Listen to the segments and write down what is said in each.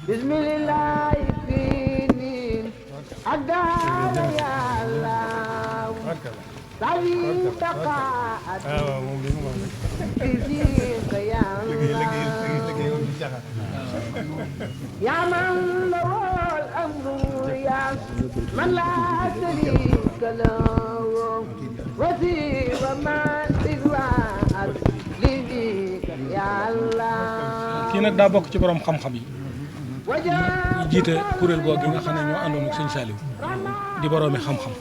bismillah fini adala ya Allah sawi taqaat فيك يا الله يا من له الأمر يا من لا شريك له وسيب ما سواك لذيك يا الله kii nag daa bokk ci borom xam-xam yi ñu jiite kuréel googu gi nga xam ne ñoo àndoon ak sëñ Saliou di boroomi xam-xam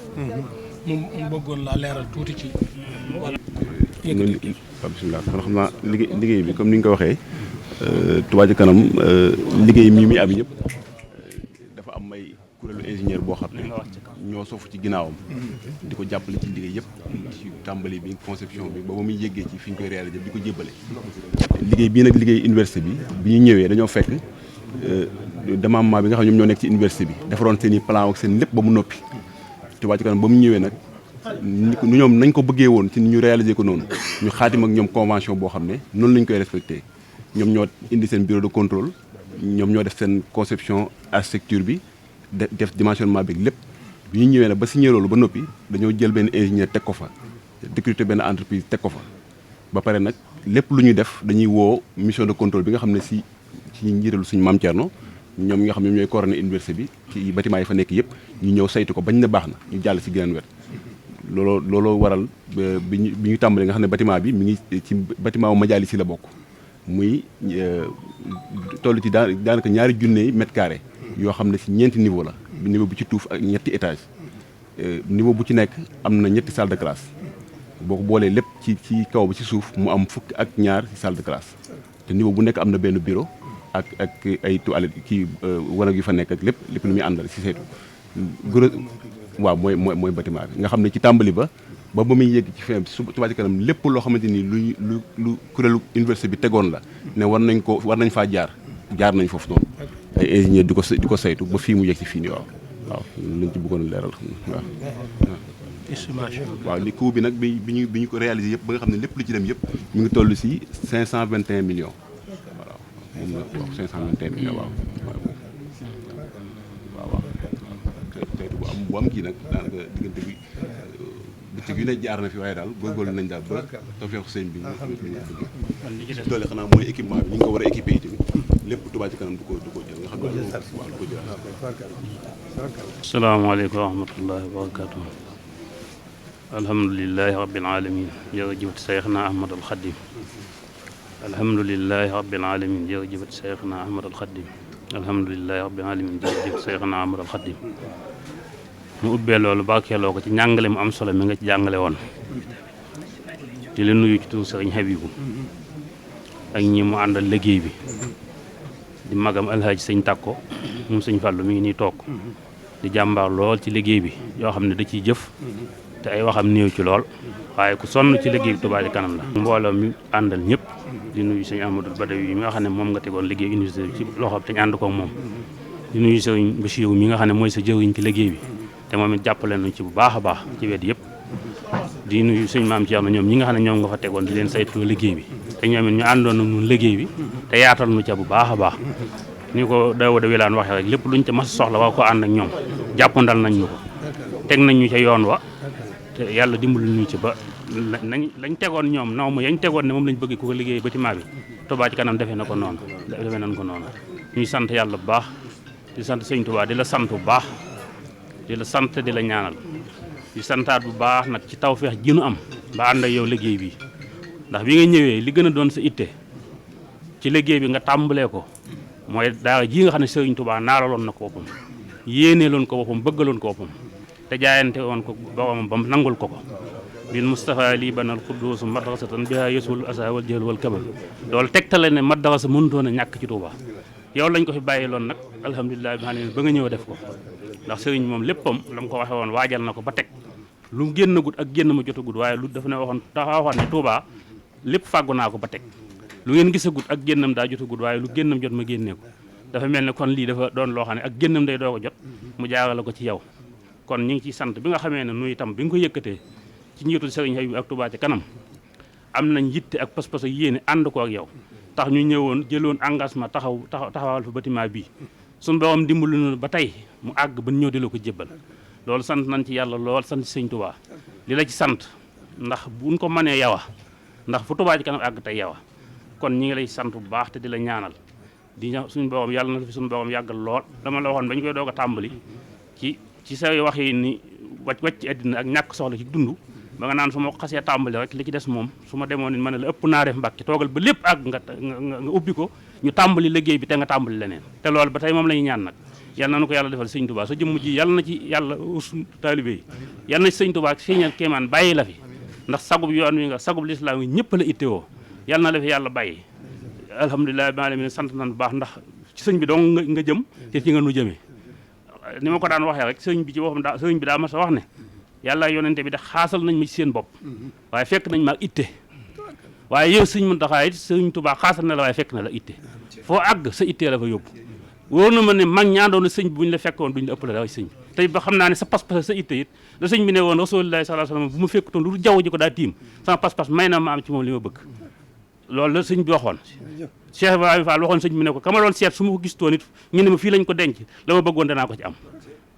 mu bëggoon laa leeral tuuti ci wàllu bismillah kon xam naa liggéey bi comme ni nga ko waxee Touba Ca Kanam liggéey mi muy am yëpp dafa am ay kuréelu ingénieur boo xam ne ñoo sofu ci ginnaawam di ko jàppale ci liggéey yëpp ci tàmbali bi conception bi ba muy yéggee ci fi ñu koy réaliser di ko jébbale liggéey bii nag liggéey université bi ñu ñëwee dañoo fekk démembrement bi nga xam ne ñoom ñoo nekk ci université bi defaroon seen i plan ak seen lépp ba mu noppi Touba Ca Kanam ba mu ñëwee nag ñoom nañ ko bëggee woon ci ñu réaliser ko noonu ñu xaatim ak ñoom convention boo xam ne noonu lañ koy respecté ñoom ñoo indi seen bureau de contrôle ñoom ñoo def seen conception architecture bi def dimensionnement bi lépp bi ñu ñëwee nag ba signé loolu ba noppi dañoo jël benn ingénieur teg ko fa recruter benn entreprise teg ko fa ba pare nag lépp lu ñuy def dañuy woo mission de contrôle bi nga xam ne ci njiitalu suñu Maam Thierno ñoom ñi nga xam ne ñooy coordonné université bi ci bâtiment yi fa nekk yëpp ñu ñëw saytu ko bañ na baax na ñu jàll ci geneen wet looloo waral bi ñu tàmbalee nga xam ne bâtiment bi mi ngi ci bâtiment wu Majalis si la bokk muy toll ci daanaka 200 mètres carrés yoo xam ne ci ñeenti niveau la niveau bu ci tuuf ak ñetti étage niveau bu ci nekk am na ñetti salle de classe boo ko boolee lépp ci kaw ba ci suuf mu am fukk ak ñaar ci salle de classe te niveau bu nekk am na benn bureau ak ay toilettes kii wanag yu fa nekk ak lépp lu muy àndal ci saytu waaw mooy bâtiment bi nga xam ne ci tàmbali ba muy yegg ci fin bi Touba Ca Kanam lépp loo xamante ni lu kuréelu université bi tegoon la ne war nañ faa jaar nañ foofu noonu ay ingénieur di ko saytu ba fii mu yegg ci fii nii waaw lañ ci bëggoon a leeral waaw li coût bi nag bi ñu ko réalisé yëpp ba nga xam ne lépp lu ci dem yëpp mu ngi toll ci 521 millions voilà moom la waaw 521 millions waaw bu am kii nag daanaka diggante bi bëccëg yu ne jaar na fi waaye daal góorgóorlu nañ daal ba tawfeexu sëñ bi ñu doole xanaa mooy équipement bi ñu ngi ko war a équipé yi tamit lépp Touba Ca Kanam du ko jël nga xam ne waaw du ko jël. asalaamaaleykum wa rahmatullahi wa barakatuh alhamdulilahi rabbil alamin jërëjëf Seyxna Ahmad al Xadim alhamdulilahi rabbil alamin jërëjëf Seyxna Ahmad al Xadim alhamdulilahi rabbil alamin jërëjëf Seyxna Ahmad al Xadim mu ubbee loolu bàkkeeloo ko ci njàngale mu am solo mi nga ci jàngale woon di la nuyu ci tur sëriñ Habibu ak ñi mu àndal liggéey bi di magam alhaaji sëñ Takko moom sëñ Fàllu mi ngi nii toog di jàmbaar lool ci liggéey bi yoo xam ne da ciy jëf te ay waxam néew ci lool waaye ku sonn ci liggéey bi Touba Ca Kanam la mbooloo mi àndal ñëpp di nuyu sëñ Amadou Badawi yi mi nga xam ne moom nga tegoon liggéey université bi ci loxoom te ñu ànd ko moom di nuyu sëriñ Bachirou mi nga xam ne mooy sa jëwriñ ci liggéey bi te moom it jàppale nañ ci bu baax a baax ci wet yëpp di nuyu sëñ Maam Thierno ñoom ñi nga xam ne ñoom nga fa tegoon di leen saytu liggéey bi te ñoom it ñu àndoon ak ñun liggéey bi te yaatal nu ca bu baax a baax ni ko Daouda Wilane waxee rek lépp luñ ca mas soxla waa ko ànd ak ñoom jàppandal nañ ñu ko teg nañ ñu ca yoon wa te yàlla dimbali ñu ci ba lañ tegoon ñoom naw ma yañ tegoon ne moom lañ bëgg ku ko liggéey bâtiment bi Touba Ca Kanam defee nañ ko noonu ñuy sant yàlla bu baax di sant sëñ Touba di la sant bu baax di la sant di la ñaanal di santaat bu baax nag ci tawfeex ji nu am ba ànd ak yow liggéey bi ndax bi nga ñëwee li gën a doon sa itte ci liggéey bi nga tàmbalee ko mooy daara ji nga xam ne Sëriñ Touba naaraloon na ko boppam yéeneeloon ko boppam bëggaloon ko boppam te jaayante woon ko boromam ba nangul ko bil Mustafa lii banal quddus madrasatan biha yasul asa wal jahl wal kabal loolu tegtale ne madrasa mënutoon a ñàkk ci Touba yow lañ ko fi bàyyi loon nag alhamdulilah bi xam ne ba nga ñëw def ko ndax sëriñ moom léppam la mu ko waxee woon waajal na ko ba teg lu génn gut ak génn ma jotagut waaye lu dafa ne waxoon ne Touba lépp fàggu naa ko ba teg lu ngeen gisagut ak génnam daa jotagut waaye lu génnam jot ma génnee ko dafa mel ne kon lii dafa doon loo xam ne ak génnam day doo ko jot mu jaarale ko ci yow kon ñu ngi ciy sant bi nga xamee ne nuy itam bi nga ko yëkkatee ci njiitul sëriñ Habib ak Touba Ca Kanam am nañ yitte ak pas-pas ak yéene ànd ko ak yow tax ñu ñëwoon jëloon engagement taxawal fa bâtiment bii suñu borom dimbalu na ba tey mu àgg ba ñëw di la ko jébbal loolu sant nañ ci yàlla lool sant ci sëñ Touba li la ci sant ndax buñ ko mënee yawa ndax fu Touba Ca Kanam àgg tey yawa kon ñi ngi lay sant bu baax te di la ñaanal di suñu borom yàlla na fi suñu borom yàggal lool dama la waxoon bañ koy doog a tàmbali ci say wax yi ni wàcc ci àddina ak ñàkk soxla ci dund ba nga naan su ma ko xasee tàmbali rek li ci des moom su ma demoon ni ma ne la ëpp naa def Mbàkke toogal ba lépp àgg nga ubbi ko ñu tàmbali liggéey bi te nga tàmbali leneen te loolu ba tey moom la ñuy ñaan nag yàlla na ko yàlla defal sëñ Touba sa jëmm ji yàlla na ci yàlla us taalibe yi yàlla na ci sëñ Touba feeñal kéemaan bàyyi la fi ndax sagub yoon wi nga sagub lislaam yi ñëpp la ittewoo yàlla na la fi yàlla bàyyi alhamdulilah bi alamin sant nañ bu baax ndax ci sëñ bi dong nga jëm te ci nga nu jëmee ni ma ko daan waxee rek sëñ bi ci waxam daa sëñ bi daa mas a wax ne yàlla yonente bi da xaasal nañ ma ci seen bopp waaye fekk nañ ma ak itte waaye yow sëñ Muntaxa it sëñ Touba xaasal na la waaye fekk na la itte foo àgg sa ittee la fa yóbbu wóor na ma ne mag ñaandoon na sëñ bi bu ñu la fekkoon duñ la ëppale dara sëñ bi tey ba xam naa ne sa pas-pas sa itte it la sëñ bi ne woon Rasulullah sallallahu alayhi wasallam bu ma fekkutoon lu jaww ji ko daa tiim sama pas-pas may na ma am ci moom li ma bëgg loolu la sëñ bi waxoon Cheikh Ibrahima Fall waxoon sëñ bi ne ko kama doon seet su ma ko gistoon it ñu ne ma fii lañ ko denc la ma bëggoon danaa ko ci am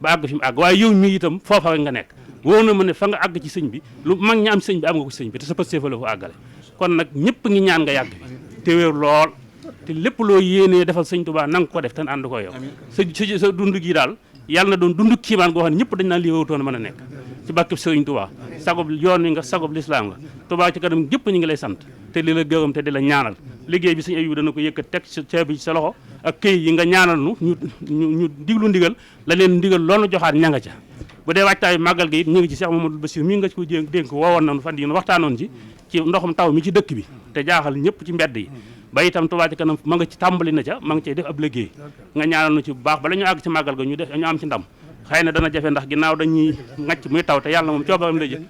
ba àgg fi mu àgg waaye yow mii itam foofa rek nga nekk wóor na ma ne fa nga àgg ci sëñ bi lu mag ña am sëñ bi am nga ko sëñ bi te sa pastéef la fa àggale kon nag ñëpp ngi ñaan nga yàgg fi te wér lool te lépp loo yéenee defal sëñ Touba na nga ko def te ànd ko yow sa dund gi daal yàlla na doon dund kiimaan goo xam ne ñëpp dañ naan lii wawutoon mën a nekk ci barkeb sëriñ Touba sagob yoon wi nga sagob lislaam nga Touba Ca Kanam ñëpp ñu ngi lay sant te di la gërëm te di la ñaanal liggéey bi sëñ Ayib dana ko yëkkat teg ceeb bi ci sa loxo ak këy yi nga ñaanal nu ñu diglu ndigal la leen ndigal loolu joxaat ña nga ca bu dee waajtaayu màggal gi it ñu ngi ci Cheikh Mamadou Bassir mi nga ci ko dénk woowoon nañu fan yi waxtaanoon ci ndoxum taw mi ci dëkk bi te jaaxal ñëpp ci mbedd yi ba itam Touba Ca Kanam ma nga ci tàmbali na ca ma nga cay def ab liggéey nga ñaanal nu ci bu baax bala ñu àgg ci màggal ga ñu am ci ndam xëy na dana jafe ndax ginnaaw dañuy ngacc muy taw te yàlla moom coobaram la jë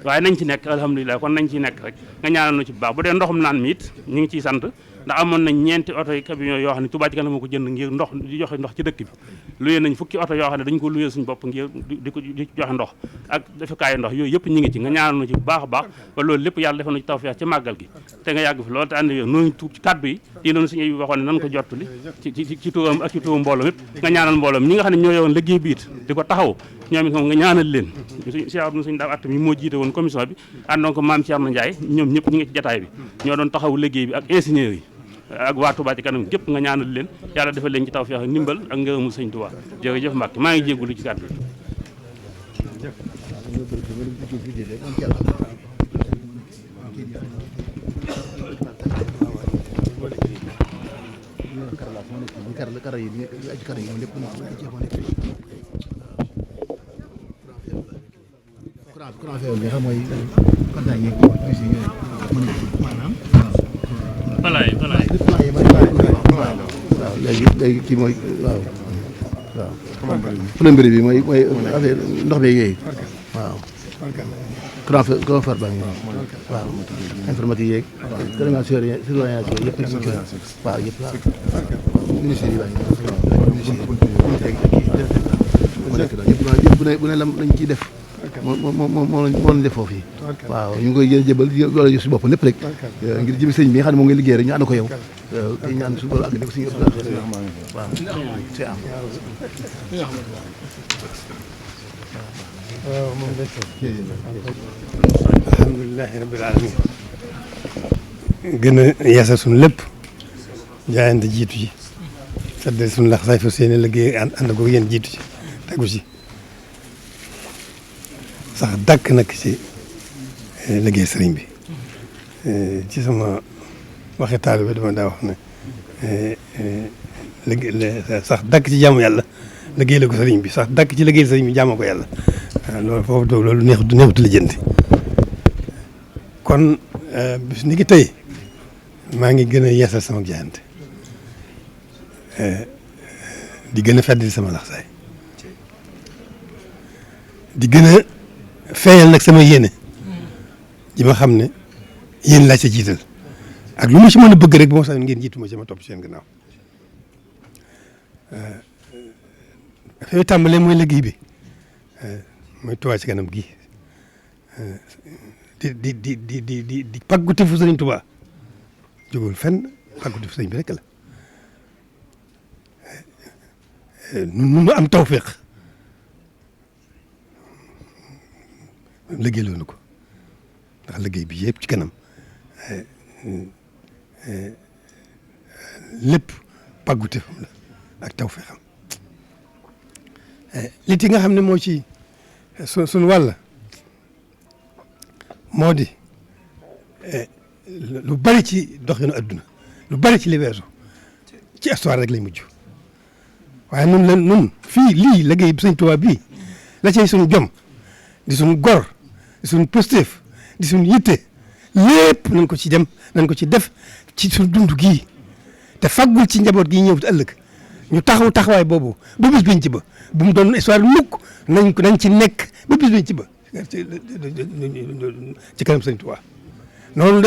waaye nañ ci nekk alhamdulilah kon nañ ciy nekk rek nga ñaanal nu ci bu baax bu dee ndoxum naan mi it ñu ngi ciy sant ndax amoon nañ ñeenti oto yi camion yoo xam ne Touba Ca Kanam moo ko jënd ngir ndox di joxe ndox ci dëkk bi luyee nañ fukki oto yoo xam ne dañu ko luyee suñu bopp ngir di joxe ndox ak defukaayu ndox yooyu yëpp ñu ngi ci nga ñaanal nu ci bu baax a baax ba loolu lépp yàlla defal na ci tawfeex ci màggal gi te nga yàgg fi loolu te ànd yow noonu tuub ci kàddu yi di doon suñu waxoon ne nan ko jottali ci turam ak ci turam mbooloo mépp nga ñaanal mbooloo ñi nga xam ne ñoo yowoon liggéey bi it di ko taxaw ñoom it moom nga ñaanal leen Cheikh Abdou suñu daaw at mi moo jiite woon commission bi àndoon ko maam Thierno Ndiaye ñoom ñëpp ñi ngi ci jataay bi ñoo doon taxaw liggéey bi ak ingénieurs yi ak waa Touba Ca Kanam gépp nga ñaanal leen yàlla defal leen ci tawfeex ak ndimbal ak ngërëmu sëñ Touba jërëjëf Mbacke maa ngi jéggulu ci kàddu léegi kii mooy waaw plomberie bi mooy affaire ndox beeg yooyu waaw grand fer baa ngi waaw informatique yeeg surveillance yëpp waaw yëpp waaw ministère yi baa ngi bu ne lañ ciy def moo lañ def foofu yi waaw ñu ngi koy jëbal loolu si bopp lépp rek ngir jëmi sëñ bi nga xam ne moom ngay liggéey rek ñu ànd ko yow te ñaan su loolu ak ne ko suñu waaw c'est am waaw moom alhamdulilahi rabbil alamin gën a yeesal suñu lépp jaayante jiitu ci sadde suñu lax say fa seeni liggéey ànd ko yéen jiitu ci tegu ci sax dàkk nag ci liggéey sëriñ bi ci sama waxi taalibe dama daa wax ne liggéey sax dàkk ci jaamu yàlla liggéey la ko sëriñ bi sax dàkk ci liggéey sëriñ bi jaamu ko yàlla waaw loolu foofu doo loolu neexut lijjanti kon bis ni ki tey maa ngi gën a yeesal sama jaayante di gën a feddali sama laxsaay di gën a feeñal nag sama yéene ji ma xam ne yéen laa ca jiital ak lu ma ci mën a bëgg rek ba ma sax ngeen jiitu ma ci ma topp seen gannaaw dafay tàmbalee mooy liggéey bi mooy Touba Ca Kanam gi di pàggute fu Sëriñ Touba jógul fenn fàggu def sëñ bi rek la nu am tawféex liggéey loonu ko ndax liggéey bi yëpp ci kanam lépp pàggute fam la ak tawféexam li ci nga xam ne moo ci suñu wàll moo di lu bari ci doxinu adduna lu bari ci li weesu ci histoire rek lay mujj waaye nun fii lii liggéey bi Sëñ Tuubaa bii la cay suñu jom di suñu gor di suñu positif di suñu yitte lépp nañ ko ci dem nañ ko ci def ci suñu dund gii te faggul ci njaboot gi ñëw ëllëg ñu taxawaay boobu ba bis biñ ci ba bu mu doon histoire mukk nañ ci nekk ba bis biñ ci ba ci kanam Sëñ Tuubaa loolu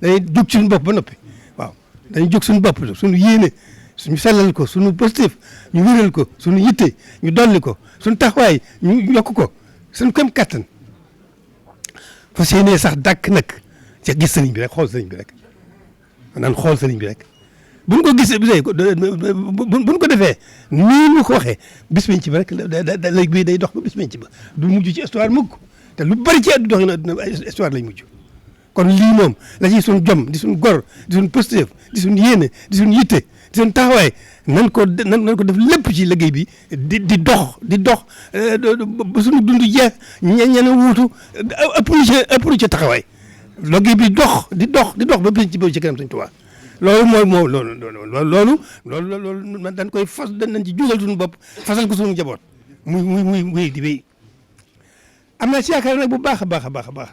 dañuy jóg suñu bopp ba noppi waaw dañuy jóg suñu bopp suñu yéene suñu sellal ko suñu positif ñu wéral ko suñu yitte ñu dolli ko suñu taxawaay ñu yokk ko suñu kem kattan fas yéenee sax dàkk nag ci gis sëriñ bi rek xool sëriñ bi rek naan xool sëriñ bi rek buñ ko gisee buñ ko defee nii mu ko waxee bis biñ ci ba rek léegi bii day dox ba bis biñ ci ba du mujj ci histoire mukk te lu bari ci àdduna dox na àdduna histoire lay mujj kon lii moom la ciy suñu jom di suñu gor di suñu positif di suñu yéene di suñu yitte di suñu taxawaay nan ko def lépp ci liggéey bi di dox ba suñu dund jeex ñeneen wuutu ëpp lu ci taxawaay liggéey bi di dox ba bis ci ba ci kanam Sëñ Tuubaa loolu man dañ koy fas dañ ci jugal suñu bopp fasal ko suñu njaboot muy di wéy am naa ci yaakaar nag bu baax a baax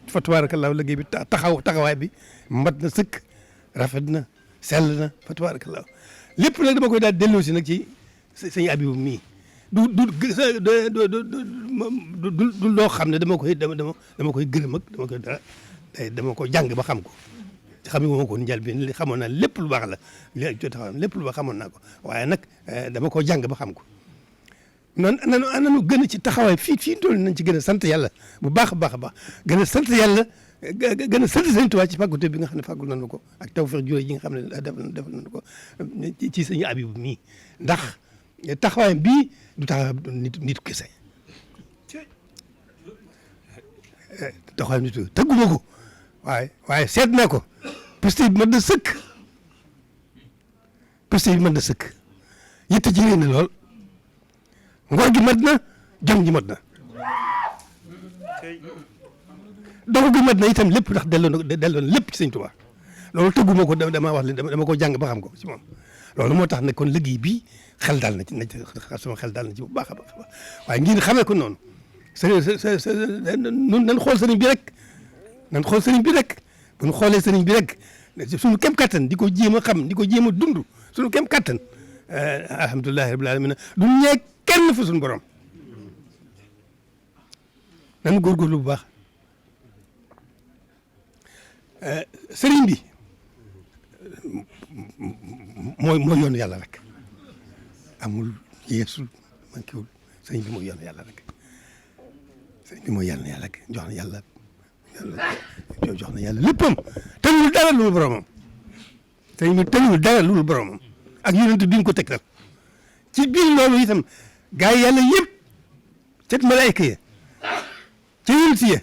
fa tabaarakallaa liggéey bi taxawaay bi mat na sëkk rafet na sell na fa tabaarakallaa lépp nag dama koy daal delloo si nag ci sëñ Abibu mii du loo xam ne dama koy gërëm ak dama ko jàng ba xam ko xam nga ma ko njël bi xamoon naa lépp lu baax la lépp lu baax xamoon naa ko waaye nag dama ko jàng ba xam ko nanu gën a ci taxawaay fii toll nañ ci gën a sant yàlla bu baax a baax gën a sant yàlla gën a sant Sëñ Tuubaa ci fàggute bi nga xam ne fàggul nañu ko ak tawfeex jooy yi nga xam ne def nañu ko ci Sëñ Abibu mii ndax taxawaayam bii du taxawaay nit kese taxawaayam nit tëgguma ko waaye seet naa ko posté bi mën na sëkk yitte ji réy na lool ngor gi mat na jom ji mat na dox gi mat na itam lépp ndax delloo na lépp ci Sëñ Tuubaa loolu tëgguma ko dama wax leen dama ko jàng ba xam ko ci moom loolu moo tax ne kon liggéey bi xel daal na ci sama xel daal na ci bu baax a baax waaye ngeen xamee ko noonu nun nan xool sëriñ bi rek bu ñu xoolee sëriñ bi rek suñu kem kattan di ko jéem a xam di ko jéem a dund suñu kem kattan alhamdulilahi rabbil alamin du ñee kenn fa suñu borom nan góorgóorlu bu baax sëriñ bi mooy yoonu yàlla rek amul yeesul man kiwul sëriñ bi mooy yoonu yàlla rek sëriñ bi mooy yàlla rek jox na yàlla léppam tënul dara lu boromam sëriñ bi tënul dara lu boromam ak yonent bi mu ko tegtal ci biir loolu itam gaa yi yàlla yëpp ca malaayka ya ca yonent ya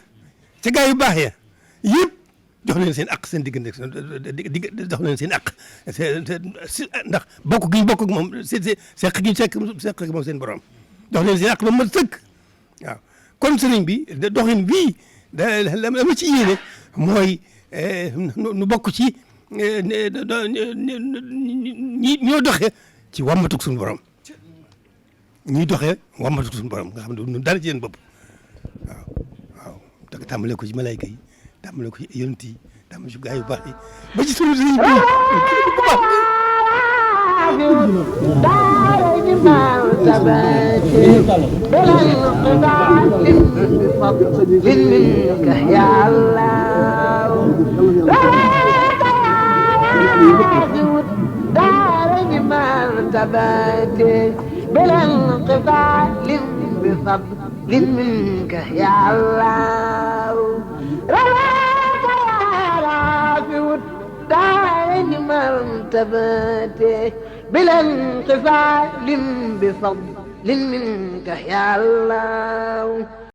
ca gaa yu baax ya yëpp jox leen seen aq seen diggante jox leen seen aq ndax bokk gi ñu bokk ak moom seq gi ñu seq moom seen borom jox leen seen aq ba mat sëkk waaw kon sëriñ bi doxin bii la ma ci yéene mooy nu bokk ci ñoo doxee ci wàmmatuk suñu borom ñuy doxee wàmmatuk suñu borom nga xam ne dara ci yéen bopp waaw tàmbale ko ci malayka yi tàmbale ko ci yonent yi tàmbale ci gaa yu baax yi ba ci sunu sëriñ bi bu baax بلا انقطاع بفضل منك يا الله رواك يا رافع مرتبته بلا انقفال بفضل منك يا الله